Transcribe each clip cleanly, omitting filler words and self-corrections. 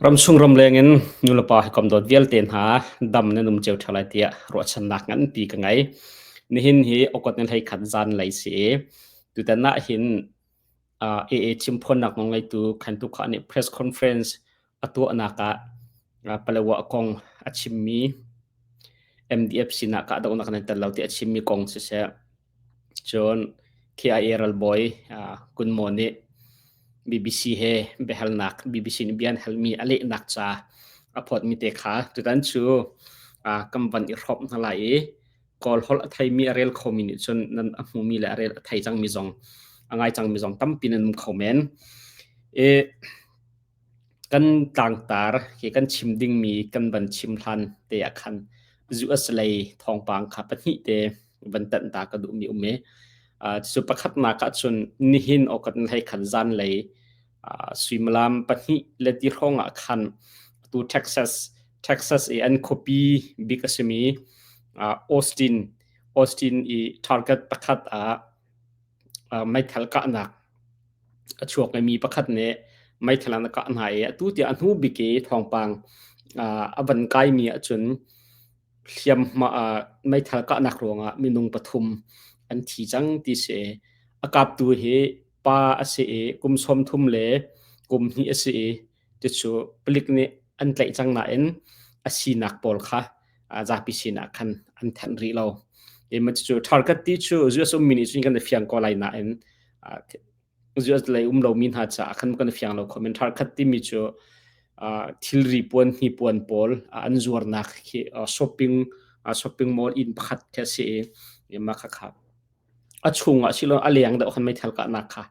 Ramchung ramleng in nulepa hawikom dawt vialte hna dam nan um cio ṭheo lai tiah ruahchannak nganpi ka ngei. Nihin hi Okot ni 11 zanlei si i tutan ah hin AA chimphuannak nawlngeitu Khan Tu Kha nih press conference a tuahnak ah Palawa kong a chimmi MDF sinah kahdohnak nan tel lo ti a chimmi kong siseh cun KIA ralbawi Kun Maw nih BBC he biahalnak BBC nih bia an halmi a lehnak ca a phawtmi te kha tutan cu kan van i hrawmh hna lai i Kawl holh a theimi a rel khomi nih cun nan a hmumi le a rel a thei cangmi zong a ngai cangmi zong tampi nan um kho men. I kan tlangtar hi kan chim dingmi kan van chim hlan te ah khan US lei thawngpang kha pahnih te van tanh ta ka duhmi um i cu pakhatnak ah cun nihin awkat hlei khat zan lei suimilam pahnih le ti hrawng ah khan tu Texas Texas i an khuapi bik a simi Austin Austin i target pakhat ah meithal kahnak a chuak mi pakhat nih meithal an kah hna i atu tiah a hnu bik i thawngpang a van kaimi ahcun hliamhma meithal kahnak ruangah minung pathum an thi cang ti si. A kaptu hi pa a si i kum 30 le kum hnih a si i cucu palik nih an tlaih cang nain a sinak pawl kha zapi sinah khan an thanh rih lo. Ema cucu target ti cu US ummi nih cun kan i fiang ko lai nain US lei um lomi hna caah khan kan i fiang lo kho men. Target timi cu thilri puan hnipuan pawl an zuarnak khi shopping shopping mall inn pakhat khi a si i mah khakha a chungah silo a leng deuh khan meithal kahnak kha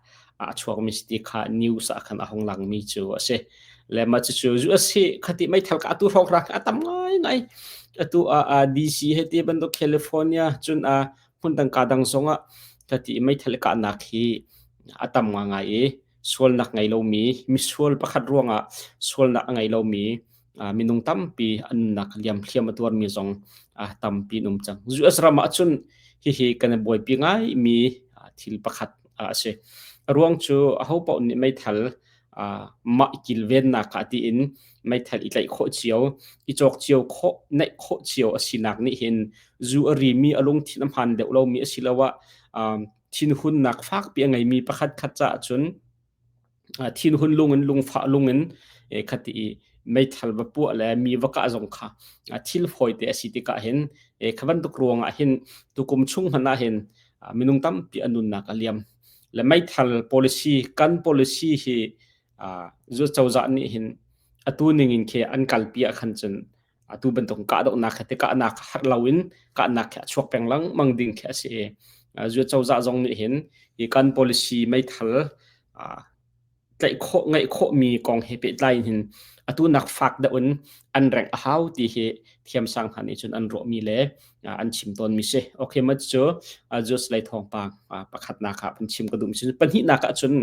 a chuakmi si ti kha news ah khan a hung langmi cu a si. Le mah cucu US hi khati meithal kah atu hrawkhrang a tam ngaingai. Atu ah DC he ti bantuk California cun a hmun dang ka dang zongah khati meithal kahnak hi a tam ngaingai i sualnak ngei lomi misual pakhat ruangah sualnak a ngei lomi minung tampi an nunnak liam hliam a tuarmi zong tampi an um cang. US ram ah cun hihi kan i buaipi ngaimi thil pakhat a si. A ruang cu ahopaoh nih meithal mah i kilvennak ah tiin meithal i tlaih khawh cio, i cawk cio khawh, neih khawh cio a sinak nih hin zu a rimi a lungthin a hmaan deuh lomi asiloah thinhunnak fakpi a ngeimi pakhat khat caah cun thinhun lung in lungfah lung in khati i meithal va puah le mi va kah zong kha thil fawite a si tikah hin kha bantuk ruangah hin tukum chung hmanh ah hin minung tampi an nunnak a liam le meithal policy kan policy hi zu cozah nih hin atu ning in khi an kalpi ah khan cun atu bantuk kahdohnak he te kahnak har loin kahnak khi a chuak peng lengmang ding khi a si i zu cozah zong nih hin hi kan policy meithal tlaih khawh ngeih khawhmi kong he pehtlai in hin atu nak fak deuh in an rengh a hau ti hi thiamsang hna nih cun an ruahmi le an chim tawnmi si. Okay, ma cu Zeus lei thawngpang pakhatnak ah kan chim ka duh mi pahnihnak ah cun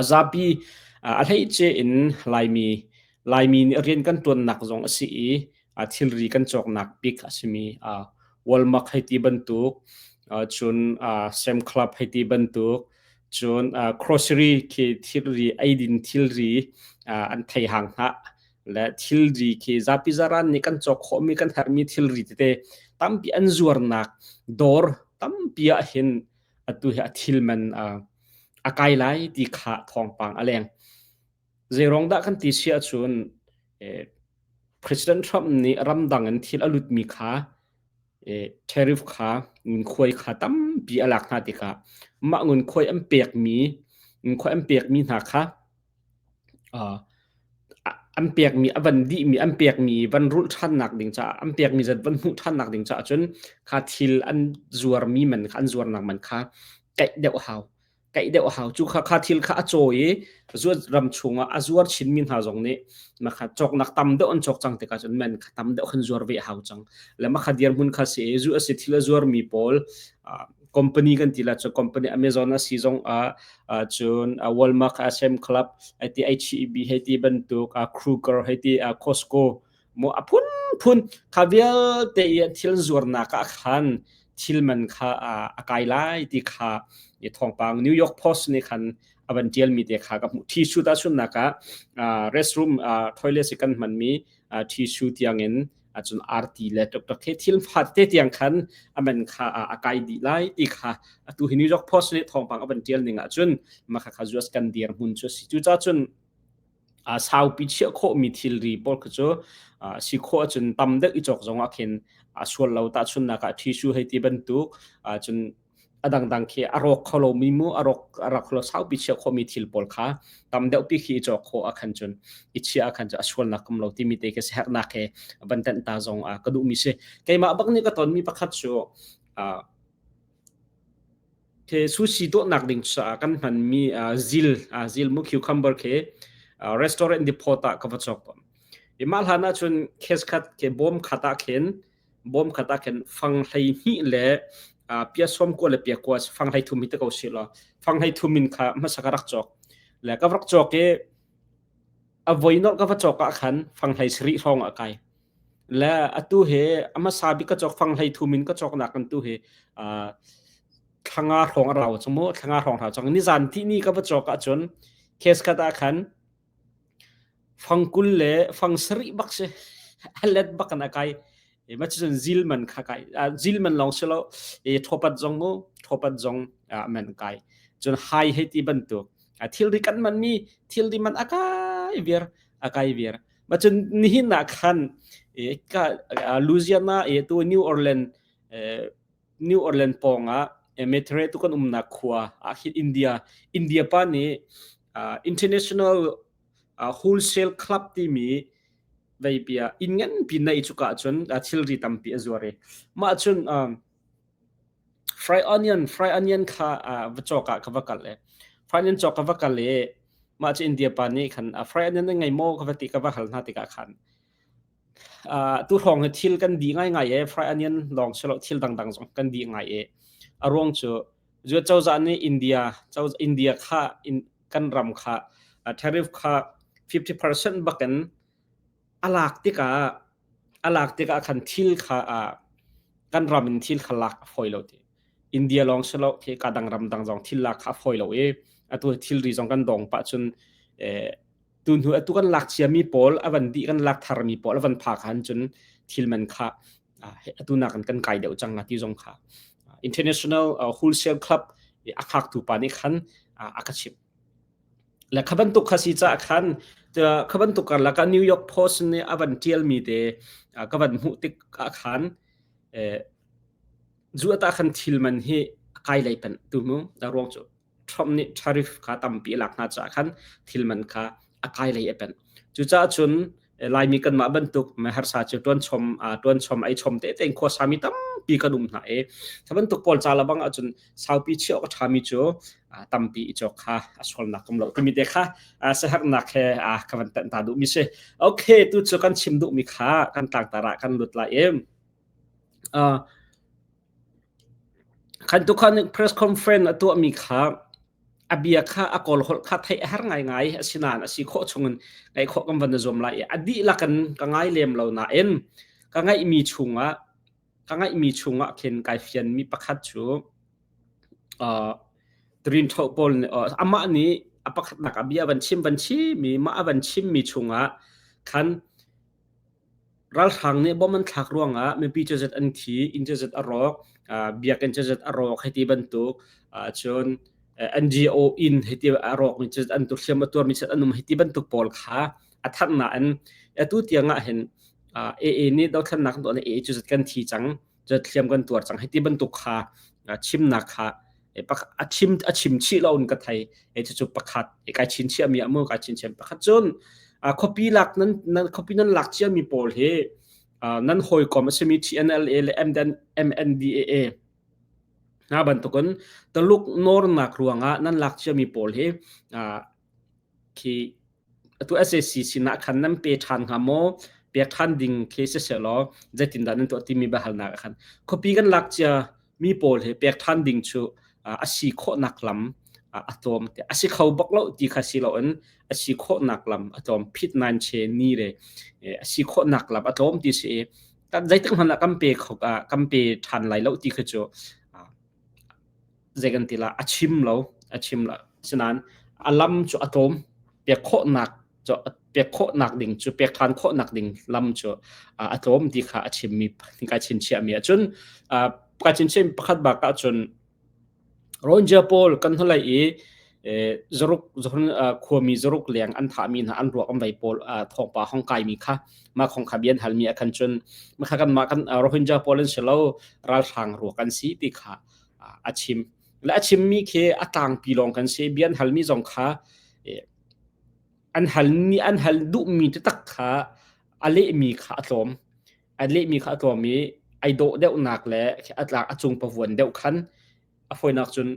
zapi a hleice in Laimi Laimi nih rian kan ṭuannak zong a si i thilri kan cawknak bik a simi Walmart hei ti bantuk cun Sam Club hei ti bantuk cun grocery khi thilri eidin thilri an thei hang hna le thilri khi zapi zaran nih kan cawk khawhmi kan herhmi thilri tete tampi an zuarnak dawr tampi ah hin atu hi a thil man a kai lai ti kha thawngpang a leng. Zeiruang dah kan ti si ahcun President Trump nih ramdang in thil a lutmi kha tariff kha ngunkhuai kha tampi a lak hna tikah mah ngunkhuai an pekmi ngunkhuai an pekmi hna kha an pekmi a van dihmi an pekmi van rulh ṭhannak ding caah an pekmi zat van hmuh ṭhannak ding caah cun kha thil an zuarmi man kha an zuarnak man kha kaih deuh a hau. Kaih deuh a hau. Cu kha kha thil kha a caw i zuat ram chungah a zuar chinmi hna zong nih makha cawknak tam deuh an cawk cang tikah cun man kha tam deuh khan zuar ve a hau cang. Le makha dirhmun kha si i zu a si thil a zuarmi pawl company kan ti la cu company Amazon a si zong ah cun Walmart SM Club ati HEB hei ti bantuk Kruger hei ti Costco mu a phunphun kha vialte i thil zuarnak ah khan thil man kha a kai lai ti kha thawngpang New York Post nih khan a van ṭialmi te kha ka hmuh. Tissue tahchunhnak ah restroom toilet si kan hmanmi tissue tiangin cun arti le tuk he thil fate tiang khan a man kha a kai dih lai ti kha atu hi New York Post nih thawngpang a van ṭial ning ahcun mah kha US kan dirhmun cu a si. Cucaah cun saupi chiah khawhmi thilri pawl kha cu si khawh ahcun tam deuh i cawk zong ah khin a sual lo tahchunhnak ah tissue hei ti bantuk cun a dangdang khi a rawk kho lomi mu a rawk a rak lo saupi chiah khawhmi thil pawl kha tam deuh pi khi i cawk khawh ah khan cun i chiah ah khan cun a sualnak kum lo timi te khi herhnak he van tenh ta zong ah ka duhmi si keimah bak nih ka tonmi pakhat cu Khi sushi tuahnak ding caah kan hmanmi zil, zil mu cucumber khi restaurant depot ah ka va cawk tawn. I mah hlan ahcun case khat khi bawm khat ah khin bawm khat ah khin fang 12 le pia 90 le pia kua fang 33 hi te ko si law fang 33 in kha hmasa ka rak cawk. Le ka rak cawk i a voi nolh ka va cawk ah khan fang 17 hrawng ah kai. Le atu hi a hmasa bik ka cawk fang 33 in ka cawknak kan tu hi thlanga hrawng a rau cang mu thlanga hrawng rau cang nizan ti ni ka va cawk ahcun case khat ah khan fang 20 le fang sarih bak si a let bak in a kai e ma cun zil man kha kai zil man long si lo e thopat zong mu thopat zong man kai cun hai hei ti bantuk thilri kan man mi thilri man akai viar akai viar Ma cun nihin ah khan ka Louisiana e tu New Orleans New Orleans pawng ah Metairie tu kan umnak khua ah hin India India pa nih International Wholesale Club timi veipia inn nganpi nei cuka cun thilri tampi a zuar i mah cun Fry onion, fry onion kha va cawk ah ka va kal i fry onion cawk ka va kal i mah cu India pa nih khan fry onion nan ngei maw ka va ti ka va hal hna tikah khan tu hrawng hi thil kan dih ngaingai i fry onion lawng si lo thil dangdang zong kan dih ngai i a ruang cu cu cozah nih India India kha kan ram kha tariff kha 50% bakin a lak tikah a lak tikah khan thil kha kan ram in thil kha lak a fawi lo ti. India lawng si lo khi ka dang ram dang zong thil lak kha a fawi lo i atu thilri zong kan dong pah cun tu hnu atu kan lak ciami pawl a van dih kan lak tharmi pawl a van phak han cun thil man kha atu nakin kan kai deuh cang ti zong kha International Wholesale Club a khaktu pa nih khan a ka chimh. Le kha bantuk kha si caah khan kha bantuk karlak ah New York Post nih a van ṭialmi te ka van hmuh tik ah khan zu ata khan thil man hi a kai lei panh tu mu a ruang cu Trump nih tariff kha tampi a lak hna caah khan thil man kha a kai lei a panh. Cucaah cun Laimi kanmah bantuk harsa cu ṭuan chom ṭuan chom ei chom tete in khuasami tampi kan um hna i kha bantuk pawl ca lebang ahcun saupi chiah awk a ṭhami cu tampi i cawk kha a sualnak um lo timi te kha siaherhnak he ka van tenh ta duhmi si. Okay, tu cu kan chim duhmi kha kan tlangtar ah kan lut lai i Khan tukhan press conference a tuahmi kha a bia kha a kawl holh kha theih a har ngaingai asinain a si khawh chungin ngaih khawh kan van i zuam lai i a dihlak in ka ngai lem lo nain ka ngaihmi chungah ka ngaihmi chungah khin kai fianmi pakhat cu uh, Trin Tho pawl nih amah nih a pakhatnak a bia van chim van chimmi mah a van chimmi chungah khan Ralhrang nih bom an thlak ruangah mipi cazet an thi, inn cazet a rawk, biakinn cazet a rawk hei ti bantuk, cun NGO inn hei ti a rawkmi cazet an tu hliam a tuarmi cazet an um hei ti bantuk pawl kha a thanh nain atu tiang ah hin AA nih dothlennak an tuah AA cazet kan thi cang, cazet hliam kan tuar cang hei ti bantuk kha chimnak kha a chim a chim chih lo in ka thei e cucu pakhat e kai chin chiah mi amu kai chin chiah pakhat cun khuapi lak nan nan khuapi nan lak cia mi pawl hi nan hawikom a simi TNLA le MNDAA hna bantukun Taluk nawrnak ruangah nan lak cia mi pawl hi khi Atu sac sinah khan nan pe ṭhan hnga maw? Pek ṭhan ding khi sisehlaw zeitindah nan tuah timi biahalnak ah khan khuapi kan lak cia mi pawl hi pek ṭhan ding cu a si khawhnak lam a tlawm. A si kho bak lo ti kha si loin a si khawhnak lam a tlawm. Phit nan che ni le a si khawhnak lam a tlawm ti si i zeitik hmanh ah kan pe kho kan pe ṭhan lai lo ti kha cu zei kan ti la a chim lo a chim lo asinain A lam cu a tlawm. Pek khawhnak cu pek khawhnak ding cu pek ṭhan khawhnak ding lam cu a tlawm ti kha a chimmi kai chinchiahmi ahcun kai chinchiahmi pakhat bak ahcun Rohingya pawl kan hnulei i zaruk khuami zaruk leng an thahmi hna an ruak an vei pawl thawngpa hong kaimi kha mah khong kha bia an halmi ah khan cun makha kan mah kan Rohingya pawl an si lo ralhrang ruak an si ti kha a chim le a chimmi khi a tlangpi lawng kan si bia an halmi zong kha an halmi an hal duhmi taktak kha a lehmi kha a tlawm a lehmi kha a tlawm i ai dawh deuhnak le a tlak a cung pavuan deuh khan a fawinak cun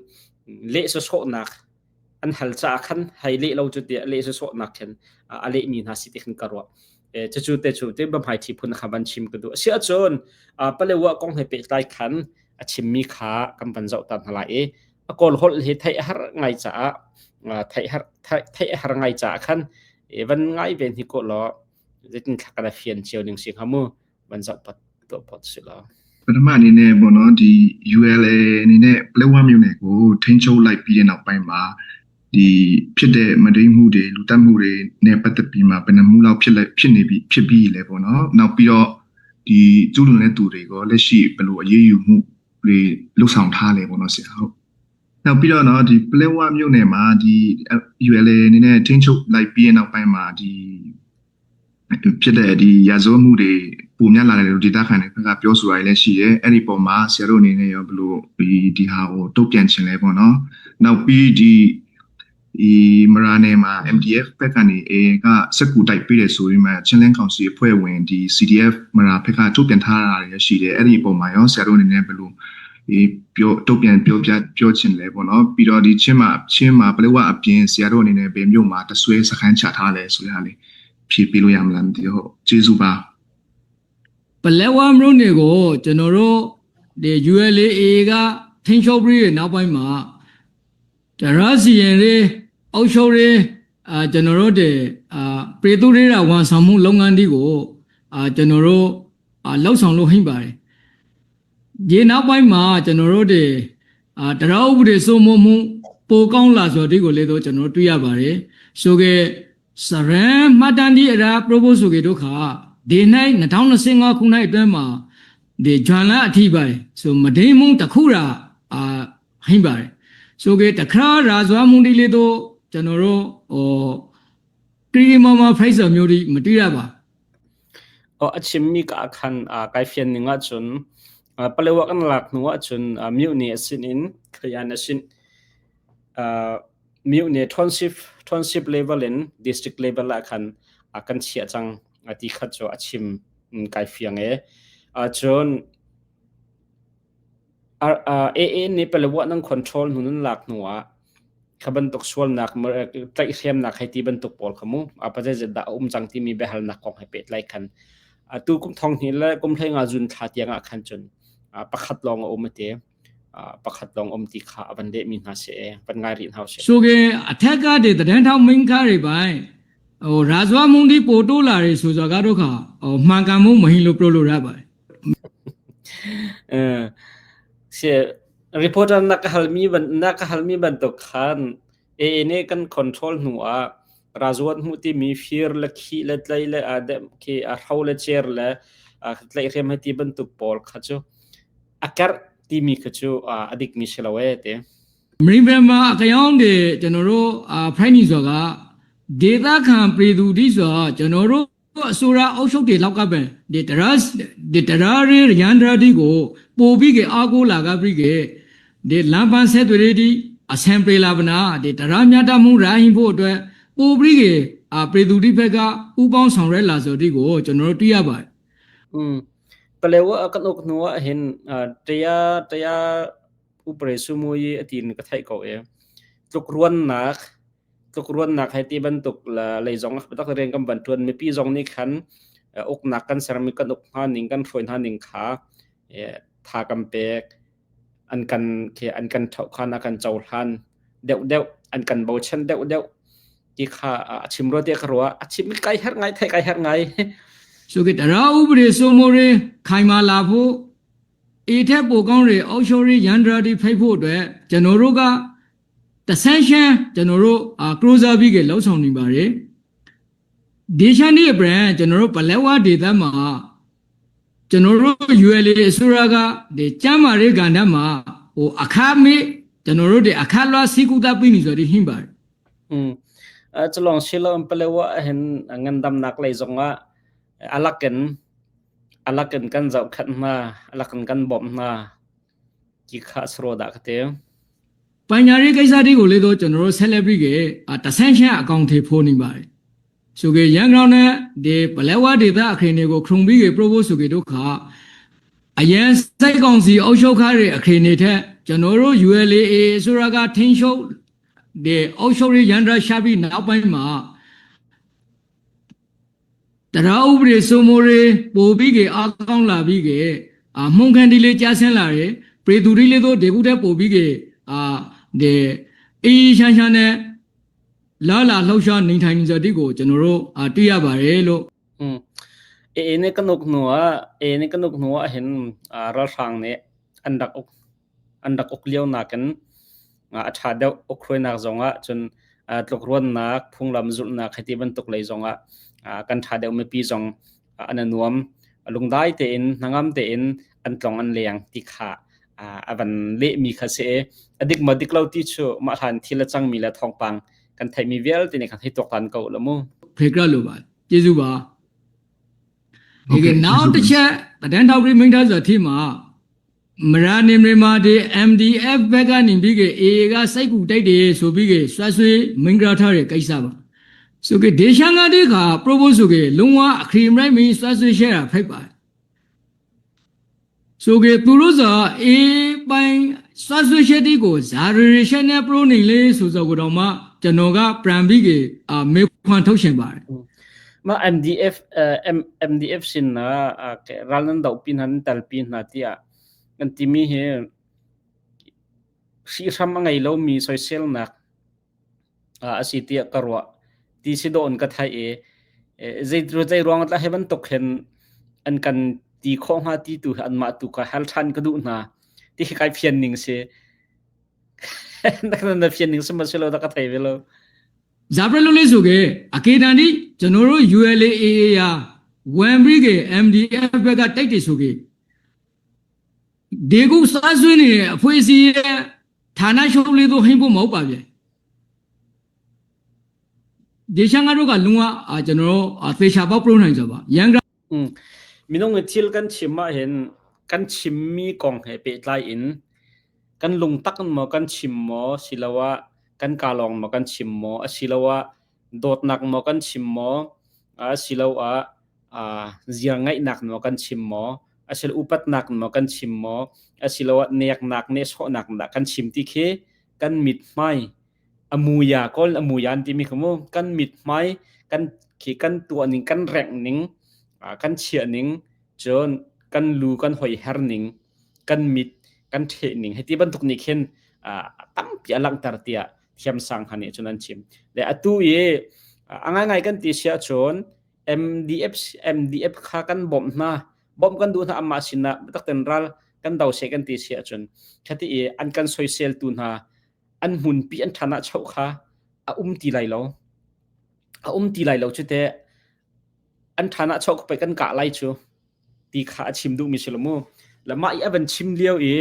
leh sawsawhnak an hal caah khan hei leh lo cu tiah leh sawsawhnak khin a lehmi hna si ti khin ka ruah. Cucu te cu te biahmaiṭhi phun kha van chim ka duh. A si ahcun Palewa kong he pehtlai khan a chimmi kha kan van zoh ta hna lai i a Kawl holh hi theih a har ngai caah theih har theih a har ngai caah khan van ngai ve hni ko law zeitin thla kan fian cio ning si hnga mu van zoh pat tuah pot si law ပထမအနေနဲ့ပေါ့နော်ဒီ ULA အနေနဲ့ပလက်ဝမြို့နယ်ကိုထိန်းချုပ်လိုက်ပြီးတဲ့နောက်ပိုင်းမှာဒီဖြစ်တဲ့မဒိမှုတွေလူတက်မှုတွေနဲ့ပတ်သက်ပြီးမှဘယ်နှမှုလောက်ဖြစ်လိုက်ဖြစ်နေပြီဖြစ်ပြီးလဲပေါ့နော်နောက်ပြီးတော့ဒီကျူးလွန်တဲ့သူတွေကိုလက်ရှိဘယ်လိုအရေးယူမှုတွေလှုပ်ဆောင်ထားလဲပေါ့နော်ဆရာဟုတ်နောက်ပြီးတော့နော်ဒီပလက်ဝမြို့နယ်မှာဒီ ULA အနေနဲ့ထိန်းချုပ်လိုက်ပြီးတဲ့နောက်ပိုင်းမှာဒီဖြစ်တဲ့ဒီရာဇဝတ်မှုတွေပုံများလာတယ်လို့ဒေသခံတွေဘက်ကပြောဆိုတာလည်းရှိတယ်အဲ့ဒီပုံမှာဆရာတို့အနေနဲ့ရောဘယ်လိုဒီဒီဟာကိုတုံ့ပြန်ချင်လဲပေါ့နော်နောက်ပြီးဒီဒီမရာနယ်မှာ MDF ဘက်ကနေ AA ကစက်ကူတိုက်ပေးတယ်ဆိုပြီးမှချင်းလင်းကောင်စီအဖွဲ့ဝင်ဒီ CDF မရာဘက်ကထုတ်ပြန်ထားတာတွေရှိတယ်အဲ့ဒီပုံမှာရောဆရာတို့အနေနဲ့ဘယ်လိုဒီပြောတုတ်ပြန်ပြောပြပြောချင်လဲပေါ့နော်ပြီးတော့ဒီချင်းမှာချင်းမှာပလက်ဝအပြင်ဆရာတို့အနေနဲ့ဘယ်မြို့မှာတဆွဲစခန်းချထားလဲဆိုရဟာလေးဖြေပေးလို့ရမလားမသိဟုတ်ကျေးဇူးပါ ပလက်ဝမြို့နယ်ကိုကျွန်တော်တို့ဒီ ULA ကထိန်းချုပ်ပြီးတဲ့နောက်ပိုင်းမှာတရစီရင်လေးအောက်ချုပ်လေးအာကျွန်တော်တို့တဲ့အာပေသူရေတာဝန်ဆောင်မှုလုပ်ငန်းတွေကိုအာကျွန်တော်တို့အာလှုပ်ဆောင်လို့ဟိမ့်ပါတယ်ဒီနောက်ပိုင်းမှာကျွန်တော်တို့တဲ့အာတရဥပဒေစိုးမိုးမှုပိုကောင်းလာဆိုတဲ့ဒီကိုလည်းတော့ကျွန်တော်တို့တွေ့ရပါတယ်ဆိုခဲ့စရန်မှတ်တမ်းဒီအရာ propose ဆိုခဲ့တို့ခါဒီနိုင်2025ခုနှစ်အတွင်းမှာဒီဂျွန်လာအထိပါတယ်ဆိုမဒိမုံတစ်ခုရာအာဟိမ့်ပါတယ်ဆိုခဲ့တခါရာဇွာမုန်ဒီလေးတို့ကျွန်တော်တို့ဟိုကရီမမဖိုက်ဆာမျိုးဒီမတွေ့ရပါ O a chimmi ka khan kai fian ning ahcun Palewa kan lak hnu ahcun myo ne a sin in Khayan a sin myo ne township township level in district level ah khan kan chiah cang ti khat cu a chim kai fiang e. Cun AA nih Palewa nan control hnu nan lak hnu ah kha bantuk sualnak tlaihhremnak hei ti bantuk pawl kha mu zeizat dah a um cang timi biahalnak kong he pehtlai khan atu kum thong hnih le kum hlei nga zun thla tiang ah khan cun pakhat lawng a um ate pakhat lawng um ti kha a van lehmi hna si e van ngai rih hna si ဆိုကေအထက်ကတဲ့တန်ထောင်မင်းကားတွေပိုင်းဟိုရာဇဝမုန်ဒီပိုတိုးလာတွေဆိုဆိုကတော့ခါဟိုမှန်ကန်မှုမဟင်းလို့ပြောလို့ရပါတယ် เออเสีย reporter nakahalmi ban nakahalmi bantuk khan AA nih kan control hnu ah razuat hmuh timi fir le khih le tlai le a dem khi a hro le cer le tlaihhrem hei ti bantuk pawl kha cu a kerh timi kha cu a dikmi si lo ee ti. မရိဗမာအကယောင်းတွေကျွန်တော်တို့အာဖိုင်းနီဆိုတာကဒေသခံပြည်သူတိဆိုတာကျွန်တော်တို့အစိုးရအုပ်ချုပ်တွေလောက်ကပဲဒီတရဒီတရာရရန်ဒရာတိကိုပို့ပြီးကအားကိုးလာကပြီးကဒီလမ်းပန်းဆက်တွေဒီအဆန်ပြေလာပနာဒီတရာမြတ်တမှုရာဟင်ဖို့အတွက်ပို့ပြီးကအာပြည်သူတိဘက်ကဥပေါင်းဆောင်ရဲလာဆိုတိကိုကျွန်တော်တို့တွေ့ရပါတယ် อืมPalewa kan uk hnu ah hin ṭia ṭia upre sumui atin ka theih ko e tlukruannak tlukruannak hei ti bantuk lei zong biatak rian kan van ṭuan mipi zong nih khan uknak kan sermi kan uk hna ning kan hruai hna ning kha tha kan pek an kan khi an kan ṭhohkhan a kan cohlan deuhdeuh an kan bochan deuhdeuh ti kha a chim rua tiah ka ruah a chim kai herh ngai thei kai herh ngai ဆိုကေတရာဥပဒေစိုးမိုးရေးခိုင်မာလာဖို့ အေထက်ပိုကောင်းတွေအောက်ရှော်ရေးရန်ဒရာတွေဖိတ်ဖို့အတွက်ကျွန်တော်တို့က တဆန်းရှမ်းကျွန်တော်တို့အာကရိုဇာဘီကလှုပ်ဆောင်နေပါတယ်ဒေရှန်ဒီဘရန်ကျွန်တော်တို့ပလက်ဝဒေသမှာကျွန်တော်တို့ ULA အစိုးရကဒီကျမ်းမာရေးကဏ္ဍမှာဟိုအခါမေကျွန်တော်တို့ဒီအခါလွားစီကူတာပြနေဆိုတဲ့ဟင်းပါတယ် อืม chalong silom palewa hin ngandam nak lei zonga alakin alakin kan zau khat na alakin kan bom na ki kha sro da khate ပညာရေးကိစ္စတွေကိုလေတော့ကျွန်တော်တို့ celebrity ကတဆန်းရှမ်းအကောင့်တွေဖိုးနေပါတယ်ဆိုကေရန်ကောင်နဲ့ဒီပလက်ဝဒေတာအခရင်တွေကိုခရုံပြီးကေ propose ဆိုကေတို့ခအရန်စိုက်ကောင်စီအုပ်ချုပ်ခါတဲ့အခရင်တွေထက်ကျွန်တော်တို့ ULA ဆိုရကထင်းရှုပ်ဒီအုပ်ချုပ်ရေးရန်ဒရာရှာပြီးနောက်ပိုင်းမှာတရားဥပဒေစိုးမိုးရေးပိုပြီးကေအားကောင်းလာပြီးကေအာမှုန်ခံဒီလေးကြားဆင်းလာတယ်ပရိသူဒီလေးတို့ဒေကုတဲ့ပိုပြီးကေအာဒီအေးရှမ်းရှမ်းနဲ့လာလာလှုပ်ရှားနေထိုင်နေကြတဲ့ကိုကျွန်တော်တို့အာတွေ့ရပါတယ်လို့ อืมเอเนกนุกนัวเอเนกนุกนัวเห็นอ่าราชางเนี่ยอันดักอกอันดักอกเลี้ยวนักกันอาชาเดอกครวยนักจงอ่ะจนอ่าตกรวนนักพุงลำจุนักให้ที่บรรทุกเลยจงอ่ะอ่ากันชาเดไม่ปีจงอันนวมลุงได้เตอินนางามเตอินอันตองอันเลียงติขาอ่าอวันเละมีคาเซอดิกมาดิกเลาที่ชูมาทานทีละจังมีละทองปังกันไทยมีเวลที่ในกันให้ตกตันเก่าละมู ဖေကရလို့ပါကျေးဇူးပါဒီကနောက်တစ်ချက်တဒန်းထောက်ပြီးမိန့်ထားဆိုတဲ့မှာမရာနေမမာဒီ MDF ဘက်ကနေပြီးက AA ကစိုက်ကူတိုက်တယ်ဆိုပြီးကဆွဆွေးမင်္ဂလာထားတဲ့ကိစ္စပါဆိုကဒေရှန်ကတိခါ propose ဆိုကလုံဝအခရီမရိုက်မင်းဆွဆွေးရှဲတာဖိတ်ပါတယ်ဆိုကသူတို့ဆို A ပိုင်းဆွဆွေးရှဲတိကိုဇာရီရှဲနဲ့ pro နေလေဆိုဆိုကတော့မှကျွန်တော်ကပရန်ပြီးကအာမေခွန်ထုတ်ရှင်ပါတယ် Ma MDF M MDF sin na ke ral nan dau pin han tal pin na tia kan timi he si ram angai lo mi soisel nak asi tia karwa ti si don ka thai e zei ru zei ruang tla heban tok hen an kan ti kho nga ti tu an ma tu ka hal than ka du na ti kai phian ning se na na phian ning se ma se lo da ka thai ve lo ဇာပရလုံးလေးဆိုကေအကေတန်ဒီကျွန်တော်တို့ ULAA ရာဝန်ဘရီကေ MDF ဘက်ကတိုက်တယ်ဆိုကေဒီကုစားဆွေးနေတဲ့အဖွေးစီရဲ့ဌာနချုပ်လေးတို့ဟင်းဖို့မဟုတ်ပါဗျဒီချန်ကတို့ကလုံဝအာကျွန်တော်တို့အသေချာပေါက်ပရိုနိုင်ကြပါရန်က อืมminung thil kan chim ah hin kan chimmi kong he pehtlai in kan lungtak in maw kan chim maw siloah kan kaa lawng maw kan chim maw asiloah dawtnak maw kan chim maw asiloah ziarngaihnak maw kan chim maw asilo upatnak maw kan chim maw asiloah neknak nehsawhnak dah kan chim ti khi kan mithmai amuya kawl amuya an timi kha mu kan mithmai kan khi kan tuah ning kan rengh ning kan chiah ning cun kan lu kan hoiher ning kan mit kan ṭheh ning hiti bantuk nih khin tampi a langhter tiah thiamsang hna nih cun an chim le atu i a ngaingai kan ti si ahcun MDF MDF kha kan bawmh hna bawmh kan duh hna amah sinah biatak ten ral kan do seh kan ti si ahcun khati i an kan soiseltu hna an hmunpi an ṭhan ah choh kha a um ti lai lo a um ti lai lo cu teh an ṭhan ah choh pei kan kah lai cu ti kha a chim duhmi si lo mu le mah i a van chim lio i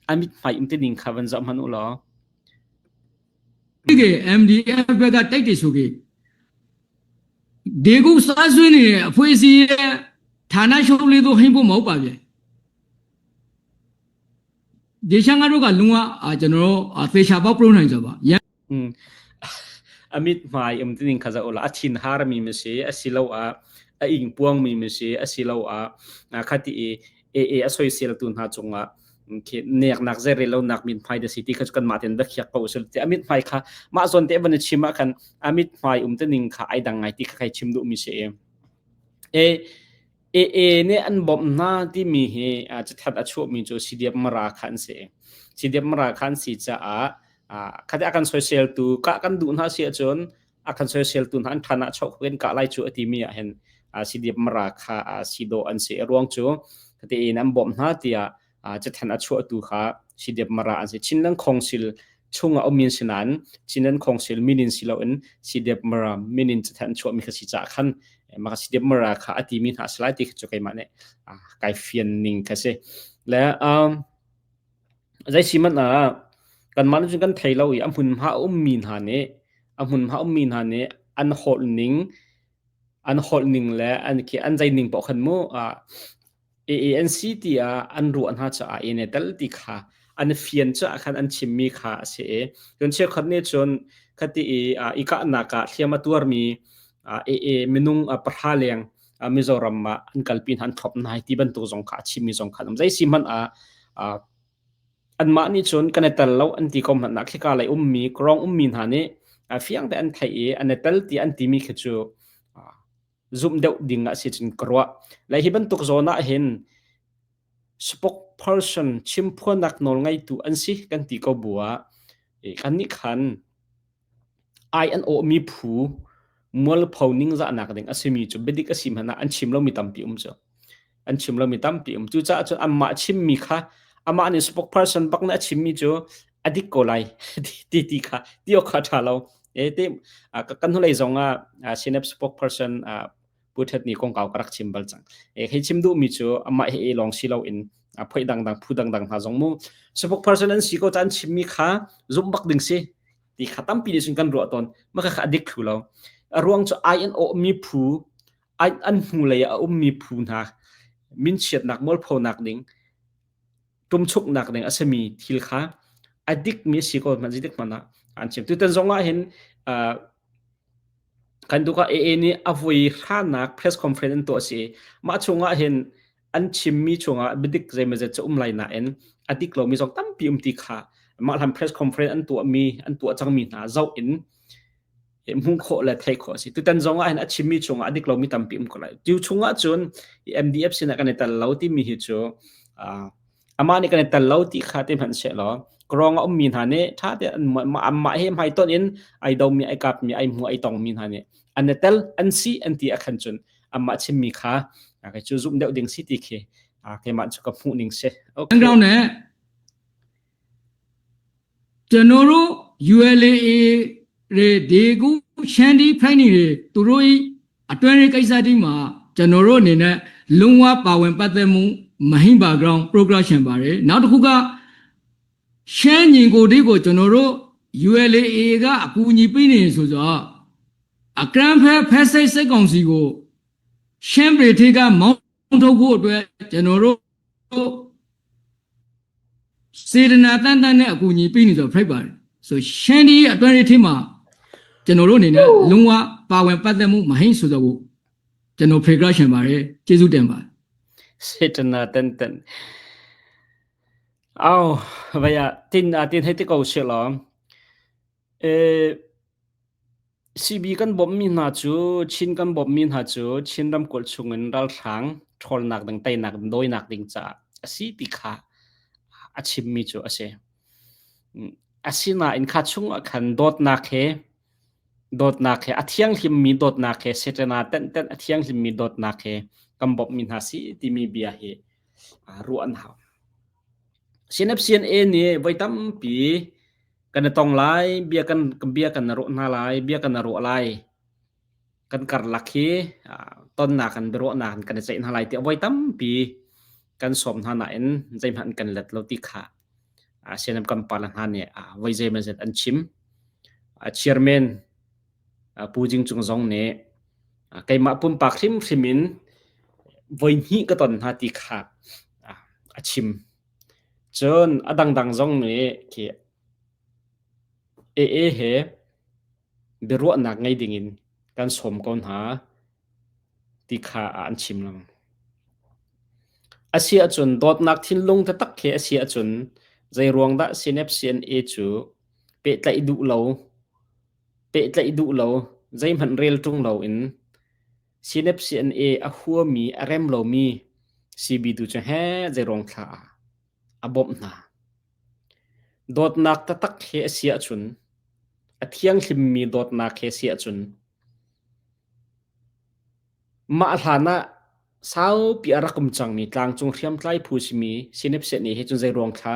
a mithmai um tining kha van zoh hmanh u law ကေ MDF ဘက်ကတိုက်တယ်ဆိုကေဒီကုစားဆွေးနေတဲ့အဖွေးစီရဲ့ဌာနချုပ်လေးတို့ဟင်းဖို့မဟုတ်ပါဗျဒီချန်ကတို့ကလုံဝအာကျွန်တော်တို့အသေချာပေါက်ပရိုနိုင်ကြပါရန် อืม a mithmai um tining kha zoh u law a thin harmi ma si asiloah a ingpuangmi ma si asiloah khati i AA a soiseltu hna cungah khi neknak zeirel lonak mithmai da si ti kha cu kanmah tein va khiak ko usih ti a mithmai kha mah zawn te van i chim ah khan a mithmai um tining kha ai dang ngai ti kha kai chim duhmi si e AA nih an bawmh hna timi hi cathanh a chuahmi cu CDF Mara kha an si. CDF Mara kha an si caah khati a kan soiseltu kah kan duh hna si ahcun a kan soiseltu hna an ṭhan ah choh in kah lai cu a timi ah hin CDF Mara kha si dawh an si. A ruang cu khati in an bawmh hna tiah cathanh a chuahtu kha CDF Mara an si. Chinland Council chung ah ummi an si nain Chinland Council min in si loin CDF Mara min in cathanh chuahmi kha si caah khan mah CDF Mara kha a timi hna a si lai ti kha cu keimah nih kai fian ning kha si. Le zei si hmanh ah kanmah nih cun kan thei lo i a hmunhma a ummi hna nih a hmunhma ummi hna nih an holh ning an holh ning le an khi an zei ning paoh khan mu AANC ti ah an ruah hna caah in i tel ti kha an fian caah khan an chimmi kha a si i cun cheukhat nih cun khati i i kahnak ah hliam a tuarmi AA minung pahra leng Mizoram ah an kalpi hna an thlop hna ti bantuk zong kha a chimmi zong kha an um. Zei si hmanh ah anmah nih cun kan i tel lo an ti ko hmanh ah khika lei ummi krawng ummi hna nih fiang te an theih i an i tel ti an timi khi cu zumh deuh ding ah si cun ka ruah. Le hi bantuk zawn ah hin spokesperson chimphuanak nawl ngeitu an si kan ti ko bu ah kan nih khan ai an awhmi phu mualpho ningzahnak ding a simi cu biadik a si hmanh ah an chim lomi tampi um cu. An chim lomi tampi um. Cucaah cun anmah chimmi kha amah nih spokesperson bak nih a chimmi cu a dik ko lai ti ti kha ti awk kha ṭha lo. E te kan hnulei zong ah CNF spokesperson Pu Thet Ni kongkau ka rak chim bal cang. E hei chim duhmi cu amah he lawng si loin phoi dangdang phu dangdang hna zong mu spokesperson an si ko ca an chimmi kha zumh bak ding si ti kha tampi nih cun kan ruah tawn. Mah kha a dik thlu lo. A ruang cu ai an awhmi phu an hnulei ah a ummi phu hna minchiatnak mualphonak ding ṭumchuknak ding a simi thil kha a dikmi a si ko hmanh zeitik hmanh ah an chim. Tutan zong ah hin kan tuk ah AA nih a voi hranak press conference an tuah si. Mah chungah hin an chimmi chungah biadik zeimawzet cu um lai nain a dik lomi zong tampi um ti kha mah hlan press conference an tuahmi an tuah cangmi hna zoh in hmuh khawh le theih khawh a si. Tutan zong ah hin a chimmi chungah a dik lomi tampi um ko lai. Tu chungah cun MDF sinah kan i tel lo timi hi cu amah nih kan i tel lo ti kha ti hmanh seh law krawng a ummi hna nih ṭha te amah he hmaitonh in ai domi ai kapmi ai hmu ai tongmi hna nih an i tel an si an ti a khan cun amah chimmi kha kei cu zumh deuh ding si ti khi keimah cu ka hmuh ning si. Okay. ကျွန်တော်တို့ ULA တွေဒီကူရှန်ဒီဖိုင်းနေတွေသူတို့ဤအတွင်းရေးကိစ္စတိမှာကျွန်တော်တို့အနေနဲ့လုံးဝပါဝင်ပတ်သက်မှုမဟိ background progression ပါတယ်နောက်တစ်ခုကရှမ်းညီကိုတိကိုကျွန်တော်တို့ ULA ကအကူအညီပေးနေဆိုတော့အကရန်ဖဲဖက်စိတ်စိတ်ကောင်စီကိုရှမ်းပြည်ထေကမောင်းထုတ်ဖို့အတွက်ကျွန်တော်တို့ စေတနာတန်တန်နဲ့အကူအညီပေးနေဆိုဖိတ်ပါတယ်ဆိုရှန်ဒီအတွင်းရေးထင်းမှာကျွန်တော်တို့အနေနဲ့လုံးဝပါဝင်ပတ်သက်မှုမဟိဆိုတော့ကိုကျွန်တော်ဖိတ်ရှင်ပါတယ်ကျေးဇူးတင်ပါတယ် စေတနာတန်တန်အော်ဘယတင်အတင်ဟဲ့တကောရှေလောအဲ CB kan bawmhmi hna cu Chin kan bawmhmi hna cu Chin ramkulh chungin ralhrang ṭhawlnak ding teinak ding dawinak ding caah a si ti kha a chimmi cu a si. Asinain kha chungah khan dawtnak he dawtnak he a thianghlimmi dawtnak he Setana tenh a thianghlimmi dawtnak he kan bawmhmi hna si timi bia hi ruah an hau. CNFCNA nih voi tampi Kan i tong lai, bia kan bia kan ruah hna lai, bia kan ruah lai. Kan karlak hi tonnak kan biaruahnak in kan i ceih hna lai tiah voi tampi kan sawm hna nain zeihmanh kan let lo ti kha CNF kan pale hna nih voi zeimawzet an chim. Chairman Pu Jing Cung zong nih keimah pumpak hrimhrim in voi hnih ka ton hna ti kha a chim. Cun a dangdang zong nih khi AA he biaruahnak ngei dingin kan sawm ko hna ti kha an chim lengmang. A si ahcun dawtnak thinlung taktak he a si ahcun zeiruang dah CNF-CNA cu pehtlaih duh lo, pehtlaih duh lo, zeihmanh rel ṭung loin CNF-CNA a huami, a rem lomi CB tu cu he zeiruang thla ah a bawmh hna. Dawtnak taktak he a si ahcun, a thianghlimmi dawtnak he a si ahcun, mah hlan ah saupi a rak um cangmi tlangcung hriamtlai phu simi CNF-CNA he cun zeiruang thla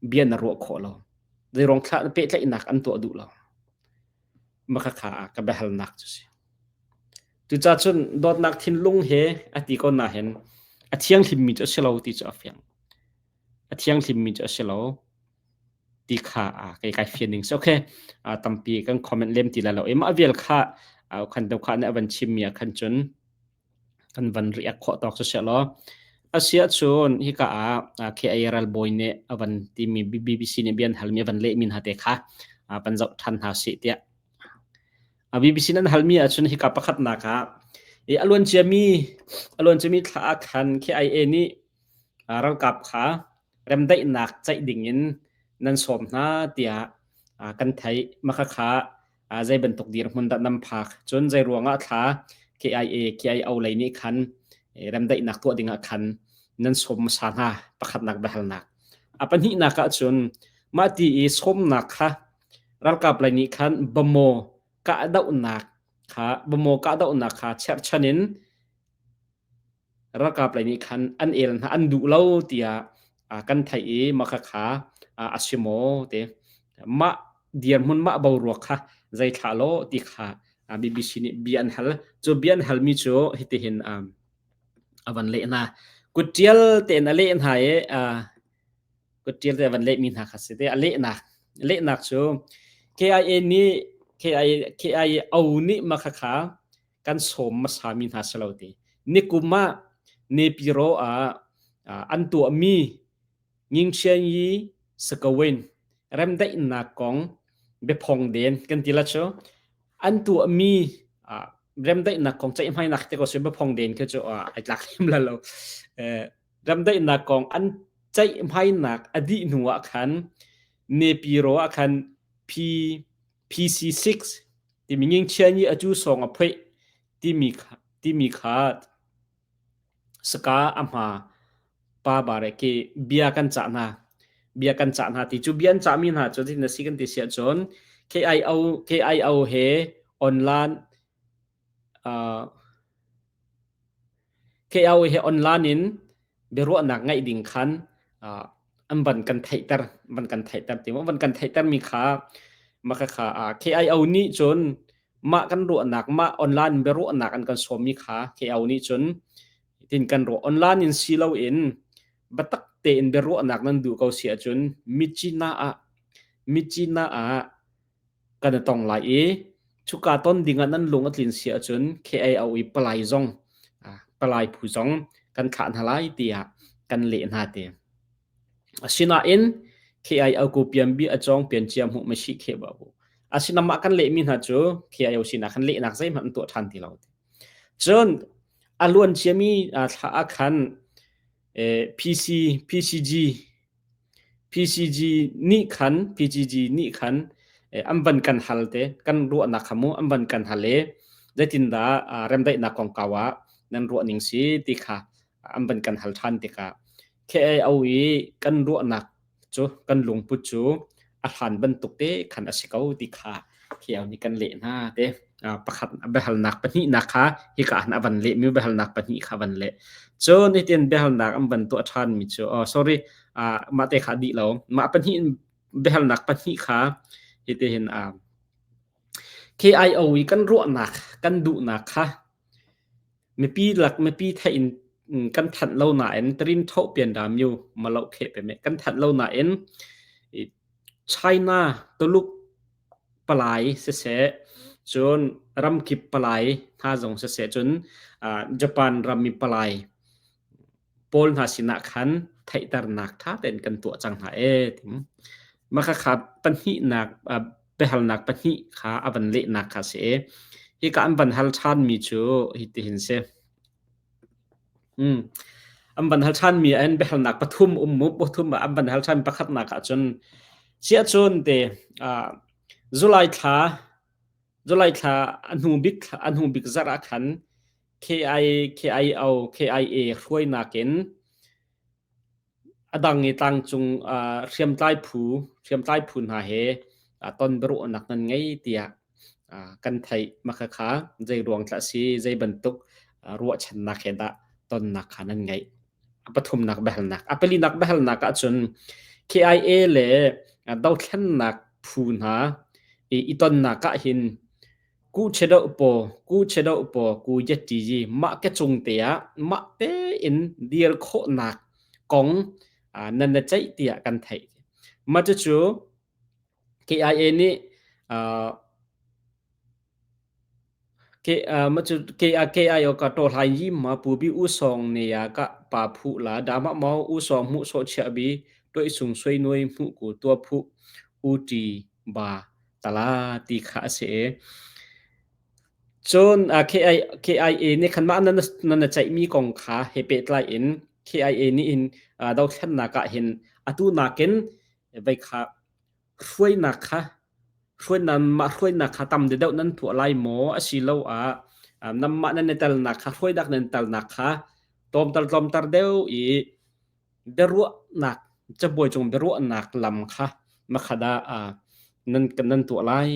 bia na ruah khawh lo. Zeiruang thlah pehtlaihnak an tuah duh lo. Maka kha ah ka biahalnak cu si. Cucaah cun dawtnak thinlung he a ti ko nain a thianghlimmi cu a si lo ti cu a fiang. A thianghlimmi cu a si lo ti kha kei kai fian ning si. Okay, tampi kan comment lem ti lai lo. I mah vial kha khan deuh kha nih a van chimmi ah khan cun kan van riak khawh tawk cu si law asiah cun hika ah KA ralbawi nih a van timi BBC nih bia an halmi a van lehmi hna te kha van zoh ṭhan hna sih tiah BBC nan halmi ahcun hika pakhatnak ah i a luan ciami a luan ciami thla ah khan KIA nih ralkap kha remdaihnak ceih dingin nan sawm hna tiah kan theih. Mah kha zei bantuk dirhmun dah nan phak? Cun zei ruangah thla KIA, KIO lei nih khan remdaihnak tuah dingah khan nan sawm hmasa hna pakhatnak biahalnak. A pahnihnak ahcun mah ti i sawmnak kha ralkap lei nih khan bamaw kahdohnak kha bamaw kahdohnak kha cherhchan in Ralkap lei nih khan an el hna an duh lo tiah kan theih i mah khakha a si maw ti mah dirhmun mah boruak kha zei thlah law ti kha BBC nih bia an hal. Cu bia an halmi cu hitihin a van leh hna. Kutṭial tein a leh hna i kutṭial te a van lehmi hna kha si te a lehnak lehnak cu KIA nih KIA KIO nih mah khakha kan sawm hmasami hna si lo ti. Nikum ah Nepiro ah an tuahmi Ngingchianyi Sakawin remdaihnak kong biaphong den kan ti la cu an tuahmi remdaihnak kong ceihmainak te ko si biaphong den khi cu ai tlak lem la lo. Remdaihnak kong an ceihmainak a dih hnu ah khan Nepiro ah khan P PC6 timi ngingchia nih a cu sawng a phoih timi kha, timi kha saka a hma pa bare ke bia kan cah hna bia kan cah hna ti cu bia an cahmi hna cu na si kan ti siah cun KIO KIO he online uh, KIO he online in biaruahnak ngeih ding khan uh, an van kan theihter van kan theihter ti van kan theihter mi kha maka kha uh, KIO nih cun mah kan ruahnak mah online biaruahnak an kan sawm mi kha KIO nih cun tin kan ruah online in si lo in batak tein biaruahnak nan duh ko si ahcun Michina ah Michina ah kan i tong lai i cuka ton dingah nan lung a tlin si ahcun KIO i palai zong palai phu zong kan thlah hna lai tiah kan leh hna ti. Asinain KIO ko pian bi a cawng pian cia hmuh ma shi khe ba bu. Asina mah kan lehmi hna cu KIO sinah khan lehnak zeihmanh an tuah ṭhan ti lo. Cun a luan ciami thla ah khan PC PCG PCG nih khan PGG nih khan an van kan hal te kan ruahnak kha mu an van kan hal i zeitindah remdaihnak kongkau ah nan ruah ning si ti kha an van kan hal ṭhan tikah KIO i kan ruahnak cu kan lungput cu a hlan bantuk te khan a si ko ti kha KIO nih kan leh hna te. Pakhat biahalnak pahnihnak kha hika ah a van lehmi biahalnak pahnih kha van leh. Cun hitin biahalnak an van tuah ṭhanmi cu oh sorry mah te kha dih lo mah pahnih biahalnak pahnih kha hitihin KIO i kan ruahnak kan duhnak kha mipi lak mipi theih in kan thanh lo nain trin tho pian da myu malo khe pe me kan thanh lo nain China Tuluk palai siseh cun ramkip palai hna zong siseh cun Japan rammi palai pawl hna sinah khan theihternak ṭha tein kan tuah cang hna ee tim. Mah khakha pahnihnak biahalnak pahnih kha a van lehnak kha si i hika an van hal ṭhanmi cu hitihin si. An van hal ṭhanmi an biahalnak pathum um mu pathum ah an van hal ṭhan pakhatnak ahcun siahcun te July thla July thla a hnu bik a hnu bik zarh ah khan KI KIO KIA hruainak in A dang i tlangcung hriamtlai phu hriamtlai phu hna he ton biaruahnak nan ngei tiah kan theih. Mah khakha zei ruang thlah a si, zei bantuk ruahchannak he dah tonnak kha nan ngeih? A pathumnak biahalnak. A palinak biahalnak ahcun KIA le dothlennak phu hna i tonnak ah hin ku chedoh paw ku chedoh paw ku yet yi mah ke cung te ah mah tein dir khawhnak kong nan na ceih tiah kan theih. Mah cucu KIA nih KIO ka tawhlai yi ma pu bi u song ne ya ka pa phu la da ma mau u song mu so chia bi toi sung sui nuai mu ku tua phu u ti ba tala ti kha ase cun KI KIA nih khan mah nan nan ceih mi kong kha he pehtlai in KIA nih in dothlennak ah hin atu nakin vai kha hruainak kha hruainak mah hruainak kha tam deuh nan tuah lai maw asiloah nanmah nan i telnak kha hruainak nan telnak kha tlawmter tlawmter deuh i biaruahnak cabuai cung biaruahnak lam kha makhat ah nan nan tuah lai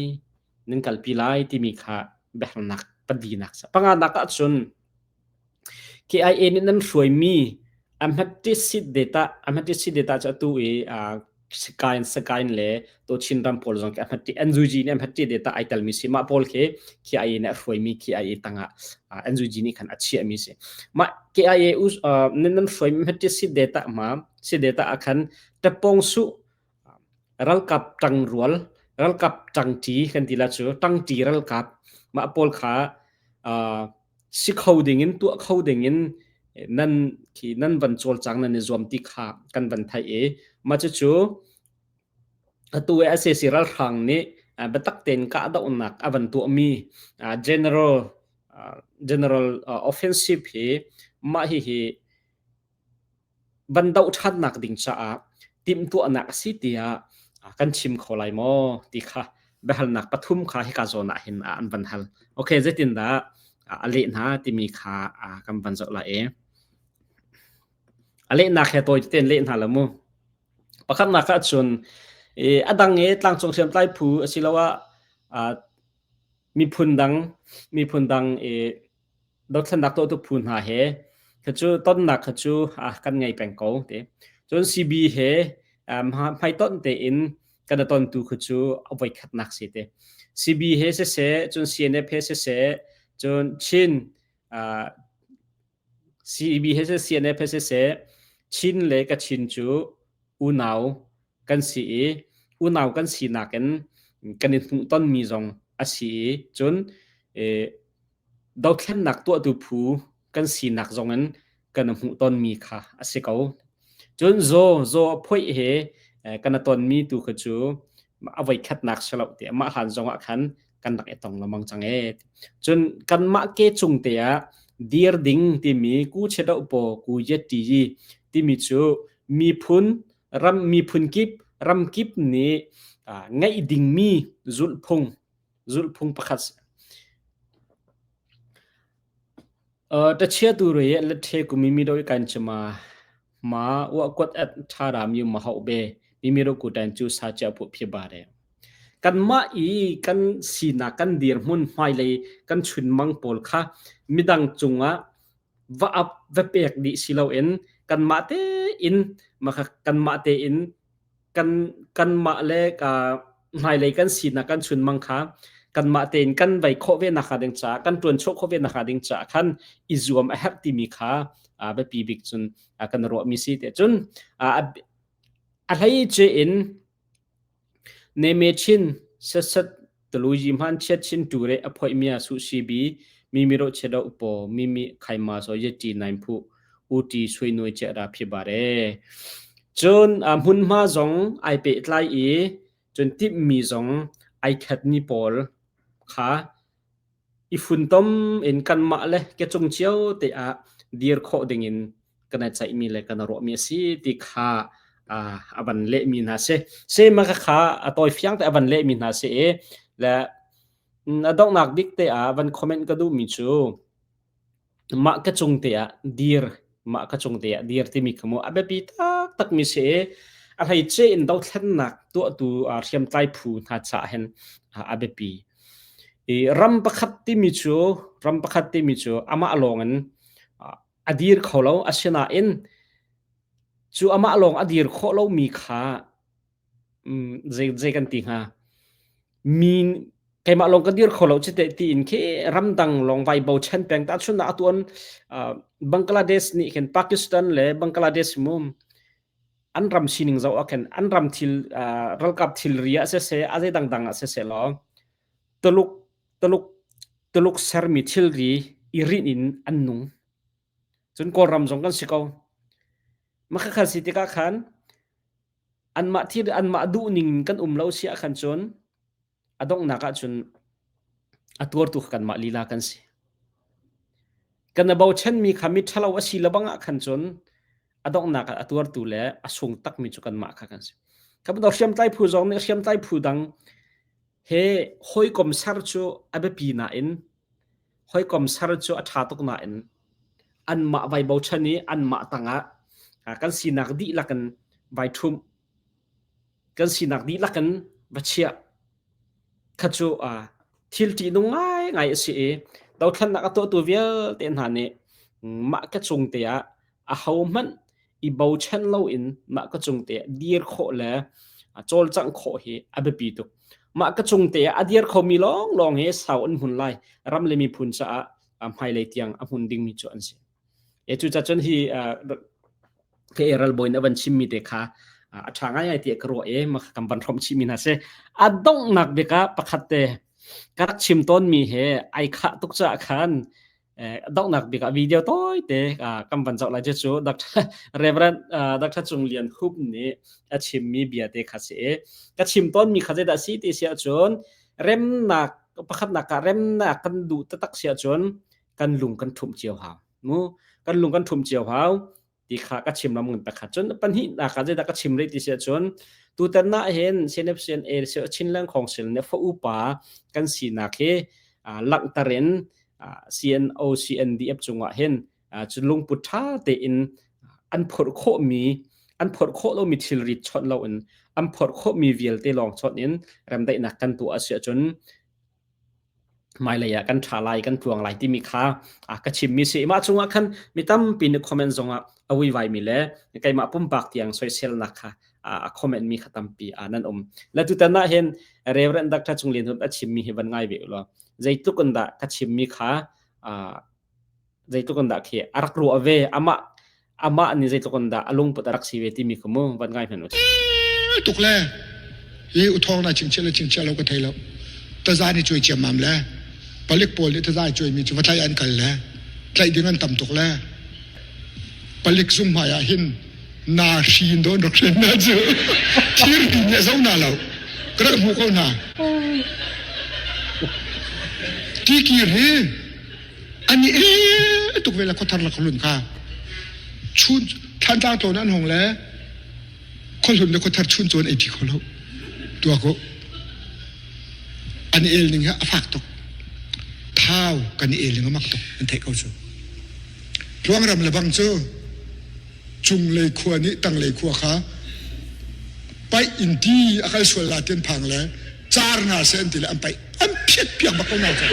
nan kalpi lai timi kha biahalnak padinak panganak ahcun KIA nih nan hruaimi Ahmadiyya data Ahmadiyya data cu atu i Sakain Sakain le to Chin ram pawl zong khi Ahmadiyya NUG nih Ahmadiyya data ai telmi si mah pawl khi KIA nih a hruaimi KIA tangah NUG nih khan a chiahmi si mah KIA nan nan hruaimi Ahmadiyya data ma si data ah khan tapong su ralkap ṭangrual ralkap ṭangṭi kan ti la cu ṭangṭi ralkap mah pawl kha si kho dingin tuah kho dingin nan khi nan van cawlcang nan i zuam ti kha kan van theih i mah cucu atu i SAC ralhrang nih biatak tein kahdohnak a van tuahmi general general offensive hi mah hihi van doh ṭhannak ding caah timhtuahnak a si tiah kan chim kho lai maw ti kha biahalnak pathum kha hika zawn ah hin an van hal. Okay, zeitindah a leh hna timi kha kan van zoh lai i a lehnak he tawi tein leh hna la mu. Pakhatnak ah cun a dang i tlangcung hriamtlai phu asiloah miphun dang miphun dang i dothlennak tuahtu phu hna he kha cu tonnak kha cu kan ngei peng ko ti. Cun CB he hmaitonh tein kan i tontu kha cu a voikhatnak si te. CB he siseh, cun CNF he siseh, cun Chin CB he siseh, CNF he siseh, Chin le Kachin cu unau kan si i unau kan sinak in kan i hmuhtonmi zong a si i cun dothlennak tuahtu phu kan sinak zongin kan i hmuhtonmi kha a si ko. Cun zaw zaw a phoih he kan i tonmi tu kha cu a voikhatnak si lo ti mah hlan zongah khan kan rak i tong lengmang cang ee. Cun kanmah ke cung te ah dir ding timi ku chedoh paw ku yet ti yi timi cu miphun ram miphun kip ram kip nih ngeih dingmi zulhphung zulhphung pakhat Tachiatu re le the ku mimi do kan chima ma wa kwat at thara mi ma hau be mimi ro ku tan chu sa cha pu phi ba re kan ma i kan sinak kan dirhmun hmailei kan chunmang pawl kha midang cungah va ap va pek dih si loin kanmah tein maka kanmah tein kan kanmah le ka hmailei kan sinak kan chunmang kha kanmah tein kan vai khawh ve nak ding caah kan tuan chuah khawh ve nak ding caah khan i zuam a herh timi kha biapi bik cun kan ruahmi si te cun a hlei ce in Neme chin setset tulu yi hman chiat chin tu re a phoi mia su si bi mi mi ro che do po mi mi khai ma so ye ti nain phu u ti sui nui che ra phi ba re cun hmunhma zong ai pehtlai i cun timhmi zong ai khatmi pawl kha i funtom in kanmah le ke cung cio te ah dir khawh dingin kan i ceihmi le kan ruahmi a si ti kha a van lehmi hna si. Se ma kha a tawi fiang te a van lehmi hna si i le a donghnak bik te ah van comment ka duhmi cu mah ka cung te ah dir mah ka cung te ah dir timi kha mu a biapi taktak mi si i a hleice in dothlennak tuahtu hriamtlai phu hna caah hin a biapi. I ram pakhat timi cu ram pakhat timi cu amah lawng in a dir kho lo asinain cu amah lawng a dir khawh lomi kha. Zei zei kan ti hnga? Mi keimah lawng ka dir kho lo chite tiin khi ramdang lawng vai bochan peng ta chun atu an Bangladesh nih khin Pakistan le Bangladesh mu an ram sining zoh ah khin an ram thil ralkap thilri ah siseh a zei dangdang ah siseh law Tuluk Tuluk Tuluk sermi thilri i rinh in an nung. Cun Kawlram zong kan si ko. Makhakha si tikah khan anmah thil anmah duhning in kan um lo si ah khan cun a donghnak ahcun a tuartu kha kanmah lila kan si. Kan i bochanmi kha mi ṭhalo a si lebang ah khan cun a donghnak ah a tuartu le a sung takmi cu kanmah kha kan si. Kha bantuk hriamtlai phu zong nih hriamtlai phu dang he hawikom ser cu a biapi nain hawikom ser cu a ṭha tuk nain anmah vai bochan i anmah tangah kan sinak dihlak in vai ṭhumh kan sinak dihlak in va chiah kha cu thil ṭihnung ngaingai a si i dothlennak a tuahtu vialte hna nih mah ka cung te ah ahohmanh i bochan loin mah ka cung te ah dir khawh le cawlcangh khawh hi a biapi tuk. Mah ka cung te ah a dir khomi lawnglawng hi sau an hmun lai. Ram le miphun caah hmailei tiang a hmun dingmi cu an si. E cucah cun hi ke ralbawi na van chimmi te kha a ṭha ngaingai tiah ka ruah i mah kan van hrawmh chihmi hna si. A donghnak bik ah pakhat te ka rak chim tawnmi he ai khah tuk caah khan donghnak bik ah video tawi te kan van zoh lai cu Dr. Reverend Dr. Cung Lian Hup nih a chimmi bia te kha si i ka chim tawnmi kha zeidah si ti si ahcun remnak pakhatnak ah remnak kan duh taktak si ahcun kan lung kan ṭhumh cio hau mu kan lung kan ṭhumh cio hau ti kha ka chim lam ngan pakhat cun pahnihnak ah zeidah ka chim rih ti si ahcun tutan ah hin CNFCNA Chinland Council nih fa upa kan sinak hi langhter in CNO CNDF cungah hin cu lungput ṭha tein an phorh khawhmi an phorh khawh lomi thilri chawnh loin an phorh khawhmi vialte lawng chawnh in remdaihnak kan tuah a si ahcun hmailei ah kan ṭha lai kan tluang lai timi kha ka chimmi si mah cungah khan mi tampi nih comment zongah a vuivaimi le keimah pumpak tiang soiselnak kha a comment mi kha tampi nan um le tutan ah hin Reverend Dr. Cung Lian Hup a chimmi hi van ngai ve ulaw zeitluk in dah ka chimmi kha zeitluk in dah khi a rak ruah ve amah amah nih zeitluk in dah a lungput a rak si ve timi kha mu van ngai hmanh u tuk le hi uthawng na chingchiah le chingchiah lo ka thei lo taza ni cuai ciammam le palik pawl nih taza cuai mi cu va tlaih an kal le tlaih ding an tam tuk le palik zung hmai ah hin na hrin don rak hren na cu thir din ne zo na lo ka rak hmu ko na tikir hi An i el tuk ve le khuathar le khuahlun kha chun Thantlang tlawn an hong le khuahlun le khuathar chun cu an ei ṭi kho lo. Tuak u. An i el ning hi a fak tuk. Thau kan i el ning a mak tuk an theih ko cu. Tluangram le bang cu cunglei khua nih tanglei khua kha paih in ti a kal sual la ti an phang le car hna seh an ti le an paih an phiat piak bak ko hna cu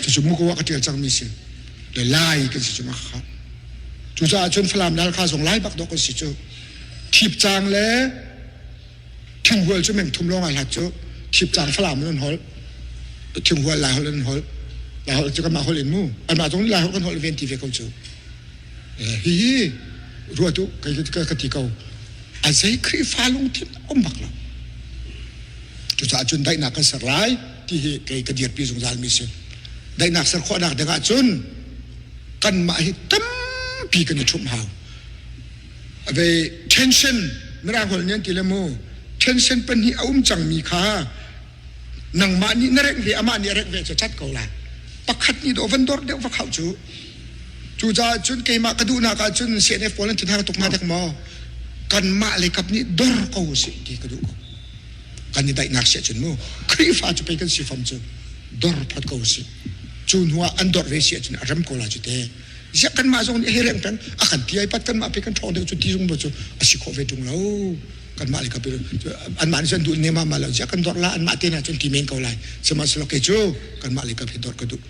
cucu muko ah ka ṭial cangmi si le lai kan si cu ma kha cucaah cun Falam dal kha zong lai bak dawh kan si cu thip cang le Thinghual cu meng thum lawng ah hlat cu Thipcang Falam in an holh. Thinghual Lai holh in an holh. Lai holh cu kanmah holh in mu. Anmah zong Lai holh kan holh ven ti ve ko cu. Hihi ruat u ka, ka ti ko. A zei Khrihfa lungthin um bak lo. Cucaah cun daihnak kan ser lai ti hi kei ka dirpi zungzal mi si. Daihnak ser khawhnak ding ah cun kanmah hi tampi kan i ṭhumh hau. Ve tension mirang holh nih an ti le mu tension pahnih a um cangmi kha nangmah nih na rengh ve amah nih a rengh ve cu cat ko lai pakhat nih dawh van dor deuh va khauh cu cucaah cun keimah ka duhnak ah cun CNF pawl an thinhang tuk hnga dek maw kanmah le kap nih dor ko usih ti ka duh ko kan i daihnak siah cun mu Khrihfa cu pei kan si fam cu dor phot ko usih cu hnu ah an dor ve si ahcun a rem ko lai cu te Ziah kanmah zong nih hei reng peng a kan ti ai pat kanmah pe kan ṭhawng deuh cu ti zung cu a si khawh ve ṭung lo kanmah le kapi anmah nih cun duh ne ma ma lo ziah kan dor la anmah te na cun ti men ko lai sihmanhsehlaw kei cu kanmah le kapi dor ka duh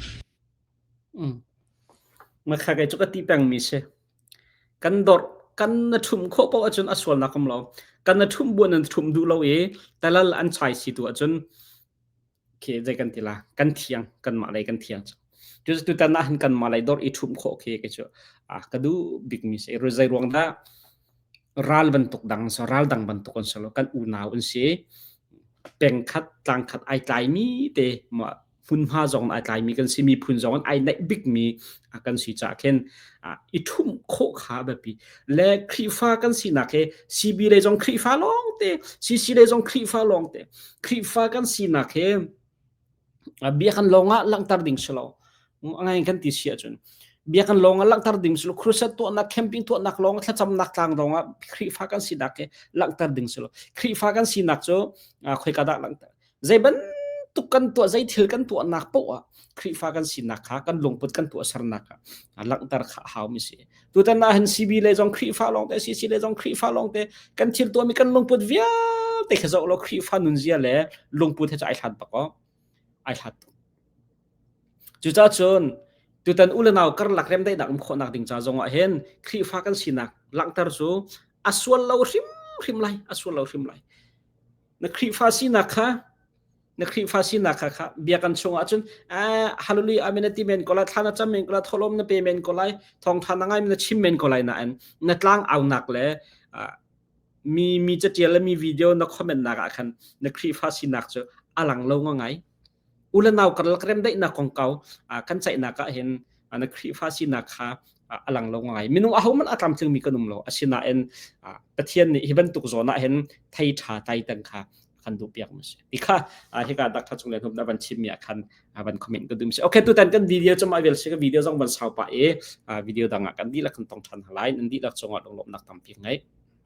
Makha kei cu ka ti peng mi si kan dor. Kan na ṭhumh khawh paoh ahcun a sualnak um lo. Kan na ṭhumh buan nan ṭhumh duh lo i talal an chai si tu ahcun khi zei kan ti la kan thiang kanmah lei kan thiang cang. Cu tutan ah hin kanmah lei dor i ṭhumh khawh khi kei cu ka duh bikmi si. Zei ruang dah ral bantuk dang so ral dang bantuk an si lo kan unau an si. Peng khat tlang khat ai tlaimi te mah hmunhma zong ai tlaimi kan si miphun zong ai naih bikmi kan si caah khin i ṭhumh khawh kha a biapi le Khrihfa kan sinak he CB lei zong Khrihfa lawng te CC lei zong Khrihfa lawng te Khrihfa kan sinak he biakinn lawng ah langhter ding si lo ngai kan ti si ahcun biakinn lawng ah langhter ding si lo crusade tuahnak camping tuahnak lawng thlacamnak tlang lawng ah Khrihfa kan sinak he langhter ding si lo Khrihfa kan sinak cu khoika dah langhter Zei bantuk kan tuah, zei thil kan tuahnak paoh ah Khrihfa kan sinak kha kan lungput kan tuahsernak ah langhter kha a haumi si. Tutan ah hin CB le zong Khrihfa lawngte, CC le zong Khrihfa lawngte kan thil tuahmi kan lungput vialte kha zoh law Khrihfa nunzia le lungput he cu ai hlat bak aw. Ai hlat tuk. Cucaah cun tutan u le nau karlak remdaihnak um khawhnak ding ca zong ah hin Khrihfa kan sinak langhter cu a sual lo hrimhrim lai, a sual lo hrim lai. Na Khrihfa sinak kha na Khrihfa sinak kha kha biakinn chungah cun hallelujah amen na ti men ko lai thla na cam men ko lai tholom na pe men ko lai thawngtha na ngai na chim men ko lai nain na tlang aunak le mi mi catial le mi video na comment nak ah khan na Khrihfa sinak cu a lang lo ngai u le nau karlak remdaihnak kongkau kan ceihnak ah hin na Khrihfa sinak kha a lang lo ngai minung ahohmanh a tlamtlingmi kan um lo asinain Pathian nih hi bantuk zawn ah hin thei ṭha tai tang kha kan duh piak mu si ti kha hika Dr. Cung Lian Hup na van chim mi ah khan van comment ka dum si okay tutan kan video cu mah vel si ka video zong van sau pa i video dang ah kan dihlak kan tong ṭhan lai nan dihlak cungah lunglawmhnak tampi ngei.